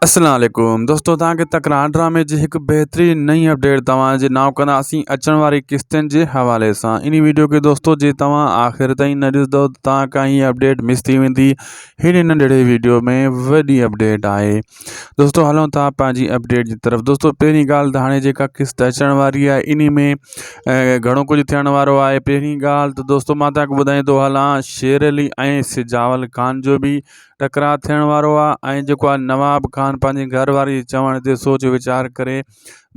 السلام عليڪم دوستو توهان کي تڪرار ڊرامي جي هڪ بهترين نئين اپڊيٽ توهان جي ناو ڪنداسين اچڻ واري قسطن جي حوالي سان انهي ويڊيو کي دوستو جي توهان آخر تائين نه ڏسندو ته توهان کان هي اپڊيٽ مس ٿي ويندي هن ننڍڙي ويڊيو ۾ وڏي اپڊيٽ آهي دوستو هلون ٿا پنهنجي اپڊيٽ جي طرف دوستو پهرين ڳالهه ته هاڻي جيڪا قسط اچڻ واري آهي انهي ۾ گهڻو ڪجهه ٿيڻ وارو آهي پهرين ڳالهه ته دوستو مان توهان کي ٻڌائيندو هلان شير علي ۽ سجاول خان جو به ٽڪراء ٿيڻ وارو آ ۽ جيڪو آ نواب خان پنهنجي گهر واري جي چوڻ تي سوچ ويچار ڪري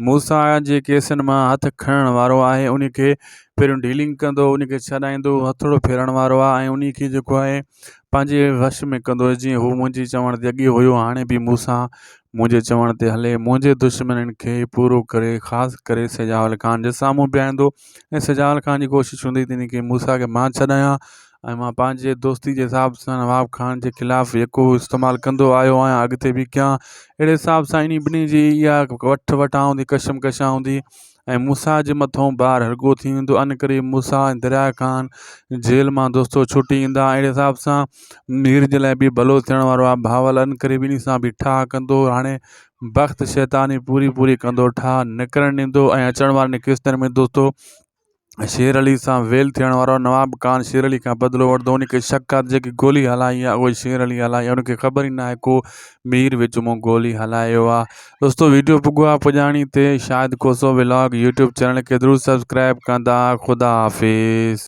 موسيٰ جي ڪيسن مان هٿ کڻڻ وارو آهي ان کي پهريون ڊيلنگ ڪندو ان کي ڇڏائيندو هٿڙو ڦيرڻ وارو آ ۽ ان کي جيڪو آهي پنهنجي وش ۾ ڪندو جيئن هو منهنجي چوڻ تي اڳي هيو هاڻي به مون سان منهنجي چوڻ تي هلي منهنجي دشمنن کي پورو ڪري خاص ڪري سجاول خان جي سامهون بيهائيندو ۽ سجاول خان جي ڪوشش هوندي ته ان کي موسيٰ کي مان ڇڏايان ۽ مان پنهنجي دوستي جي حساب سان نواب خان جي خلاف جيڪو استعمال ڪندو آيو آهيان اڳتي به ڪيان اهڙي حساب سان انهي ٻنهي جي اها وٺ وٺان هوندي ڪشم ڪشان هوندي ۽ موسيٰ جي مٿو بار هلڪو ٿي ويندو ان ڪري موسيٰ ۽ درياء خان جيل مان دوستو ڇٽي ايندا اهڙي حساب سان مير جي لاء به ڀلو ٿيڻ وارو آهي بهاول ان ڪري ٻنهي سان به ٺاهه ڪندو هاڻي بخت شيطاني پوري پوري ڪندو ٺاهه نه ڪرڻ ڏيندو ۽ اچڻ وارن قسطن ۾ دوستو شير علي سان ويل ٿيڻ وارو نواب خان شير علي کان بدلو وٺندو ان کي شڪ آهي ته جيڪي گولي هلائي آهي اهو شير علي هلائي آهي ان کي خبر ئي ناهي ڪو مير وچ مون گولي هلايو آهي دوستو ويڊيو پڳو آهي پڄاڻي تي Shahid Khoso vlog YouTube channel کي ضرور سبسڪرائب ڪندا خدا حافظ.